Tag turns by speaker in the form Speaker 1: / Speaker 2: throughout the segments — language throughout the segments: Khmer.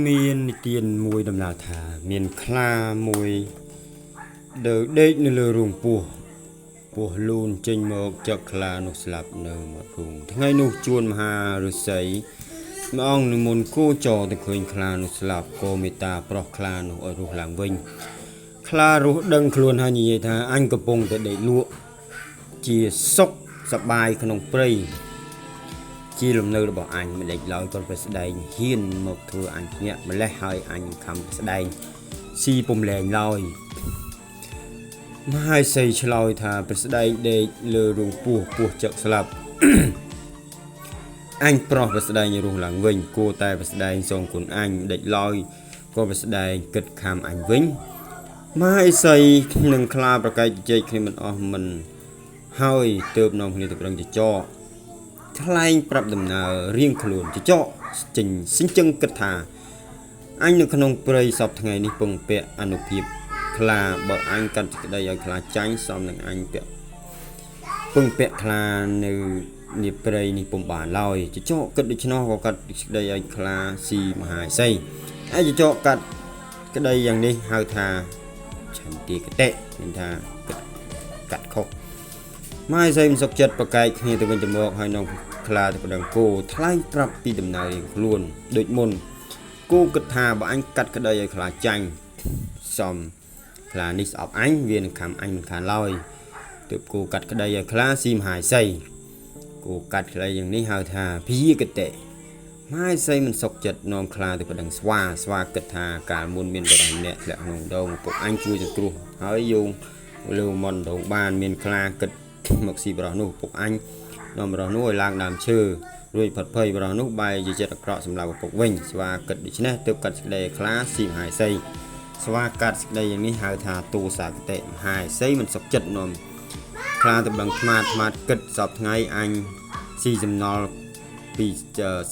Speaker 1: មាននិទានមួយដំណាលថា មានខ្លាមួយដើរដេកនៅលើរូងពស់ពស់លូនចេញមកចឹកខ្លានោះស្លាប់នៅមាត់រូងថ្ងៃនោះជួនមហាឫសីមួយអង្គនិមន្តគោចរទៅឃើញខ្លានោះស្លាប់ក៏មេត្តាប្រោះខ្លានោះឲ្យរស់ឡើងវិញខ្លារស់ដឹងខ្លួនហើយនិយាយថាអញកំពុងតែដេកលក់ជាសុខសប្បាយក្នុងព្រៃជាលំនៅរបស់អញមិនដេចឡើយក៏ប្រស្ដែងហ៊ានមកធ្វើអញភ្ញាក់ម្លេះហើយអញខំស្ដែងស៊ីពុំលែងឡើយមហាសីឆ្លើយថាប្រស្ដែងដេកលើរូងពស់ពស់ចឹកស្លាប់ អញប្រុសប្រស្ដែងរស់ឡើងវិញគួរតែប្រស្ដែងសងគុណអញដេចឡើយក៏ប្រស្ដែងគិតខំអញវិញមហាឥសីនឹងខ្លាប្រកែកជជែកគ្នាមិនអស់មិនហើយទើបនាំគ្នាទៅប្រឹងចចកថ្លែងប្រាប់ដំណើររៀងខ្លួនចចកចេញសិញ្ជឹងគិតថាអញនៅក្នុងព្រៃសពថ្ងៃនេះពឹងពាក់អនុភាពខ្លាបើអញកាត់សេចក្តីឲ្យខ្លាចាញ់សមនឹងអញពាក់ពឹងពាក់ខ្លានៅនាព្រៃនេះពុំបានឡើយចចកគិតដូច្នោះក៏កាត់សេចក្តីឲ្យខ្លាស៊ីមហាឥសីឯចចកកាត់ក្តីយ៉ាងនេះហៅថាឆន្ទាគតិមានថាគិតកាត់ខុស ម៉ែស្រីមិនសុខចិត្តប្រកែកគ្នាទៅវិញទៅមកហើយនាំខ្លាទៅប្តឹងគោថ្លែងប្រាប់ពីដំណើររៀងខ្លួនដូចមុនគោគិតថាបើអញកាត់ក្តីឲ្យខ្លាចាញ់សមខ្លានេះស្អប់អញវានឹងខំអញមិនខានឡើយទើបគោកាត់ក្តីឲ្យខ្លាស៊ីមហាយសីគោកាត់ក្តីយ៉ាងនេះហៅថាព្យាគតិម៉ែស្រីមិនសុខចិត្តនាំខ្លាទៅប្តឹងស្វាស្វាគិតថាកាលមុនមានបរិម្នាក់ធ្លាក់ក្នុងដងពុកអញជួយសង្គ្រោះហើយយោងលើមន់ដងបានមានខ្លាគិតមកស៊ីបរោះនោះពុកអញនាំបរោះនោះឲ្យឡើងដើមឈើរួចផុតភ័យបរោះនោះបែរជាចិត្តអាក្រក់សម្រាប់ឪពុកវិញស្វាគិតដូច្នេះទើបកាត់សេចក្តីឲ្យខ្លាស៊ីមហាយសីស្វាកាត់សេចក្តីយ៉ាងនេះហៅថាទូសាគតិមហាយសីមិនសុខចិត្តនាំខ្លាទៅបឹងថ្មាតថ្មាតគិតសពថ្ងៃអញស៊ីសំណល់ពី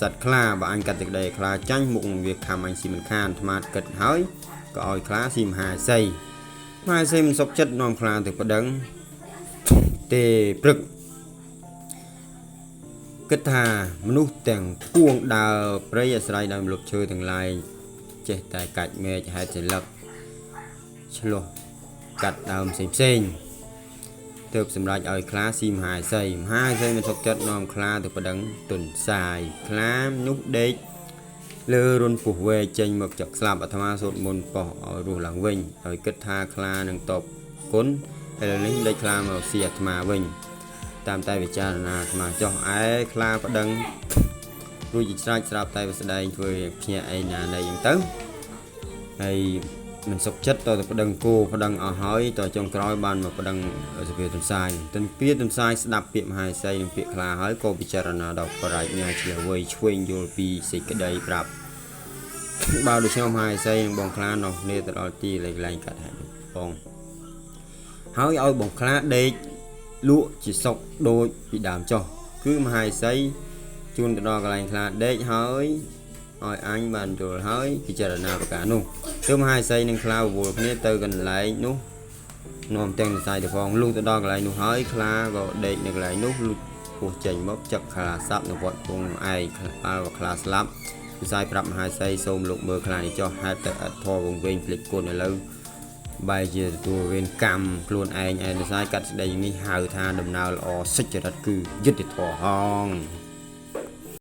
Speaker 1: សត្វខ្លាបើអញកាត់សេចក្តីឲ្យខ្លាចាញ់មុខនឹងវាខំអញស៊ីមិនខានថ្មាតគិតហើយក៏ឲ្យខ្លាស៊ីមហាយសីមហាយសីមិនសុខចិត្តនាំខ្លាទៅប្តឹងទេព្រឹកគិតថាមនុស្សទាំងពួងដើរព្រៃអាស្រ័យដោយម្លប់ឈើទាំងឡាយចេះតែកាច់មែកហេតុសិលឹកឆ្លោះកាត់ដើមផ្សេងផ្សេងទើបសម្រេចឲ្យខ្លាស៊ីមហាយសីមហាយសីមិនសុខចិត្តនាំខ្លាទៅប្តឹងទុនសាយខ្លានោះដេកលើរុនពុះវែកចេញមកចឹកស្លាប់អាត្មាសូត្រមន្តប៉ោះឲ្យរស់ឡើងវិញហើយគិតថាខ្លានឹងតបគុណឥឡូវនេះលេចខ្លាមកស៊ីអាត្មាវិញតាមតែពិចារណាអាត្មាចោះឯខ្លាប្តឹងរួចជាស្រេចស្រាប់តែស្ដែងធ្វើភ្ញាក់អីណាណីយ៉ាងទៅហើយមិនសុខចិត្តតទៅប្តឹងគោប្តឹងអស់ហើយតចុងក្រោយបានមកប្តឹងសភាទុនសាយទុនពៀទុនសាយស្ដាប់ពាក្យមហាសីនិងពាក្យខ្លាហើយក៏ពិចារណាដល់ប្រាជ្ញាជាអ្វីឆ្វេងយល់ពីសេចក្តីប្រាប់បើដូច្នោះមហាសីនិងបងខ្លានាំគ្នាទៅដល់ទីកន្លែងកាត់ហេតុបងហើយឲ្យបងខ្លាដេកលក់ជាសុកដូចពីដើមចុះគឺមហាសីជូនទៅដល់កន្លែងខ្លាដេកហើយឲ្យអញបានយល់ហើយពិចារណាប្រការនោះទើបមហាសីនិងខ្លាវល់គ្នាទៅកន្លែងនោះនាំទាំងសរសៃទៅផងលុះទៅដល់កន្លែងនោះហើយខ្លាក៏ដេកនៅកន្លែងនោះលុចពោះចេញមកចឹកខ្លាសាប់នៅវត្តគង់ឯងខ្លាខ្លាស្លាប់សរសៃប្រាប់មហាសីសូមលោកមើលខ្លានេះចុះហេតុតែឥតធរវង្វេងភ្លេចគុណឥឡូវបែរជាទទួលវេនកម្មខ្លួនឯងឯនសាយកាត់ស្ដីនេះហៅថាដំណើរល្អសុចរិតគឺយុត្តិធម៌ហង